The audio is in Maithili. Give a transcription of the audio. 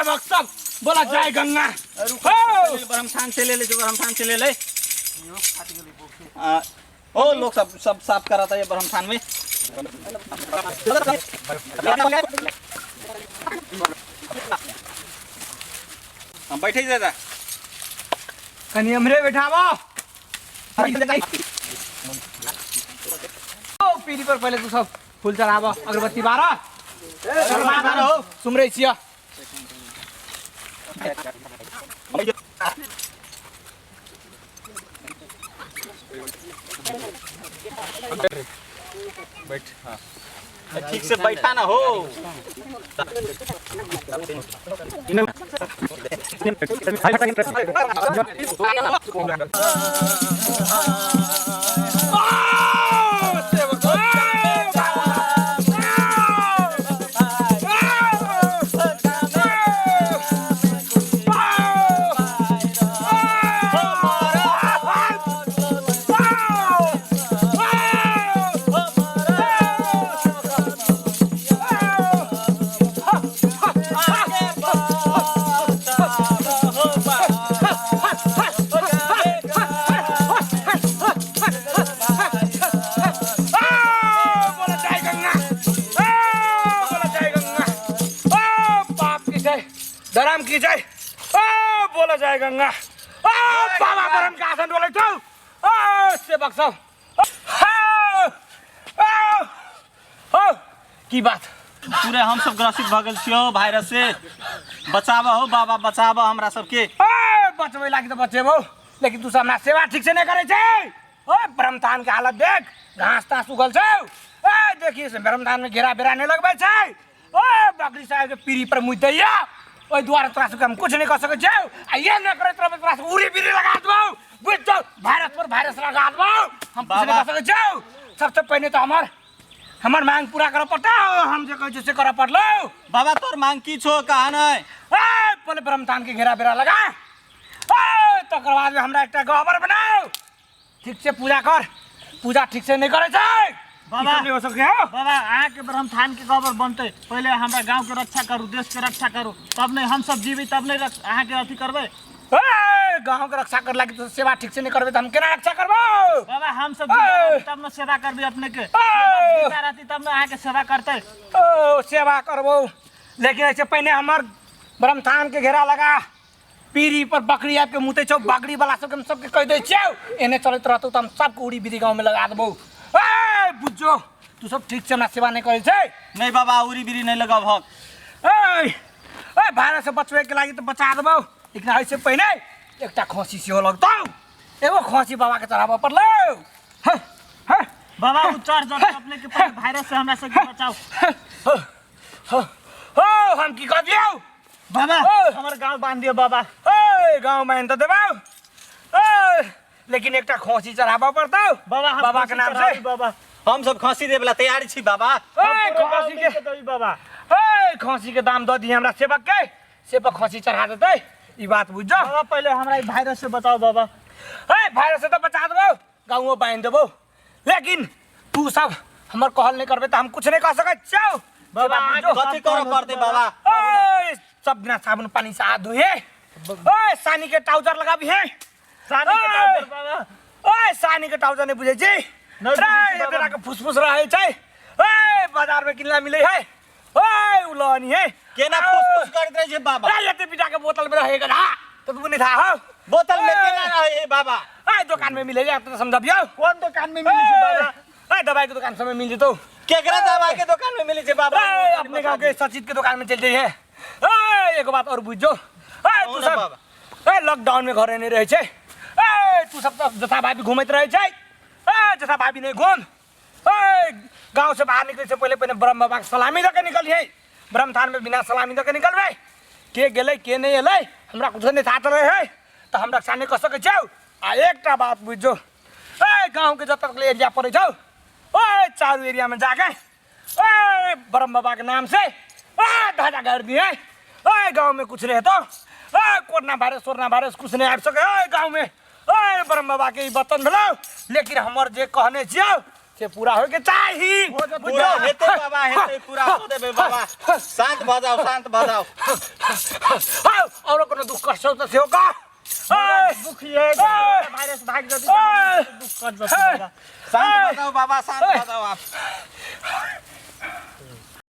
सेवक सब बोला जय गंगा। रुको, ब्रह्मस्थान से ले ले, जो ब्रह्मस्थान से ले ले। ओ लोग सब सब साफ कराता है ब्रह्मस्थान में। हम बैठे दादा। कनी हमरे बैठाबो। ओ पीढ़ी पर पहले तू सब फूल चढ़ाबो, अगरबत्ती बारह हो सुमरै छियै। बैठ, हाँ ठीक से बैठा ना हो। बोला जय गंगा, बोला जय गंगा, बाप की जय, धर्म की जय, बोला जय गंगा। बाबा ब्रह्म के आसन डोलै छौ। सेवक सब, की बात? पूरे हम सब ग्रसित भऽ गेल छियौ वायरस से। बचाबऽ हो बाबा, बचाबऽ हमरा सबके। बचबै लागी तऽ बचेबौ, लेकिन तू सब हमरा सेवा ठीक से नहि करै छै। ओ ब्रह्मस्थान के हालत देख, घास तास उगल छौ। ए देखिए से ब्रह्मस्थान में घेरा बेरा नहि लगबै छै। ओ बकरी साहब के पीढ़ी पर मुइत दैया, ओहि दुआरे तोरा सबके हम कुछ नहि कऽ सकै छियौ। आ ये नहि करैत रहबै तोरा सबके उड़ी बीड़ी लगा देबौ, बुझि जाउ, वायरस पर वायरस लगा देबौ। हम कुछ नहि कऽ सकै छियौ। सबसे पहिने तऽ हमर हमर मांग पूरा करऽ पड़तौ, हम जे कहै छियौ से करऽ पड़लौ। बाबा तोर मांग की छौ कहा नहि? ए पहिले ब्रह्मस्थान के घेरा बेरा लगा, ए तकर बाद हमरा एकटा गहबर बनाउ, ठीक से पूजा कर। पूजा ठीक से नहीं करे छै बाबा। ई सब नहि हो सकै हौ। बाबा अहाँके ब्रह्मस्थान के गहबर बनतै, पहिले हमरा गाँव के रक्षा करू, देश के रक्षा करू, तब नहि हम सब जीबी, तब नहि अहाँके अथी करबै। ए गाँव के रक्षा कर लागी तो सेवा ठीक से नहीं करबै तऽ हम केना रक्षा करबौ? बाबा हम सब ए! जिंदा रहती तब न सेवा करबी अपने के, ए! जिंदा रहती तब न अहाँके सेवा करतै। ओ सेवा करबौ, लेकिन ऐसे पहिने हमर ब्रह्मस्थान के घेरा लगा। पीढ़ी पर बकरी आबि के मुतै छौ, बकरी वाला सबके हम सबके कहि दै छियौ, एने चलैत रहतौ तऽ हम सबके उड़ी बिड़ी गाँवमे लगा देबौ। ए बुझो तू सब ठीक से हमरा सेवा नहि करै छै। नहीं बाबा, उड़ी बिड़ी नहीं लगाबहक। ए ए भाड़ा से बचबै के लागि तऽ बचा देबौ, लेकिन एहिसँ पहिने एकटा खसी सेहो लगतौ, एगो खसी बाबा के चढ़ाबऽ पड़लौ। हँ, हँ, बाबा उ चढ़ जतौ अपने के, पहिले वायरस से हमरा सबके बचाउ। हँ, हँ, हँ, हम की कह दियौ? बाबा ओ! हमर गाँव बांध दियौ बाबा। ए गाँव बांध तऽ देबौ, ए लेकिन एकटा खसी चढ़ाबऽ पड़तौ बाबा हम बाबा के खसी नाम से। चढ़ाबी बाबा। हम सब खसी देबला ला तैयार छी बाबा। ए हम पूरा गाँव खसी के मिलके देबी बाबा। ए खसी के दाम दऽ दी हमरा सेवक के, सेवक खसी चढ़ा देतै, ई बात बुझ जाओ। बाबा पहिले हमरा ई वायरस से बचाओ बाबा। ए वायरस से तऽ बचा देबौ, गाँवो बांधि देबौ, लेकिन तू सब हमर कहल नहीं करबे तऽ हम कुछ नहीं कह सकै छियौ। बाबा, से बात बुझो। कथी करऽ पड़तै बाबा? ओए सब बिना साबुन पानी से हाथ धोए, ओए सानी के ट्राउजर लगाबी है। सानी के ओए! ट्राउजर बाबा। ओए सानी के ट्राउजर नहीं बुझै छी? नहि बुझै छी रे बाबा। बेटा के फुसफुस रहै छै, ओए बाजार में किनला मिलै है, ओए उ लनी है। केना फुस फुस करैत रहै छै बाबा? रे एते पिटा के बोतल में रहे गधा तो तू नहीं था हो। बोतल में केना रहे बाबा? ए दुकान में मिले तो समझबियो। कोन दुकान में मिलै छै बाबा? ए दवाई के दुकान सब में मिल जेतौ। केकरा दवाई के दुकान में मिलै छै बाबा? ए अपने गांव के सचित के दुकान में चल जाइए। ए एगो बात और बुझ जो, ए तू ना सब बाबा। ए लॉकडाउन में घरे नहीं रहे छै, ए तू सब तऽ जथा भाभी घूमैत रहे छै, ए जथा भाभी नहीं घूम, ए गांव से बाहर निकले से पहले पहले ब्रह्म बाबा के सलामी दऽ के निकलिए। ब्रह्म थान में बिना सलामी दऽ के निकलबै के गेलै के नहीं एलै हमरा कुछो नहीं थाह चलै है, तऽ हम रक्षा नहीं कऽ सकै छियौ। आ एकटा बात बुझ जो, ए गाँव के जतऽ तक एरिया पड़ै छौ, ओए चारू एरिया में जाके ए ब्रह्म बाबा के नाम से ए ध्वजा गाड़ि दिए। ए गाँव में कुछ नहीं हेतौ, ए कोरोना वायरस सोरना वायरस कुछ नहीं आबि सकै ए गाँव में। ए ब्रह्म बाबा के ई वचन भेलौ, लेकिन हमर जे कहने छियौ से पूरा होय के चाही। पूरा हेतै बाबा, हेतै, पूरा हो देबै बाबा। शान्त भऽ जाउ, शान्त भऽ जाउ। हौ, औरो कोनो दुख कष्ट छौ तऽ सेहो कह। ए, दुख ये वायरस भागि जेतै, ए, दुख कट जेतै बाबा। शान्त भऽ जाउ बाबा, शान्त भऽ जाउ आप।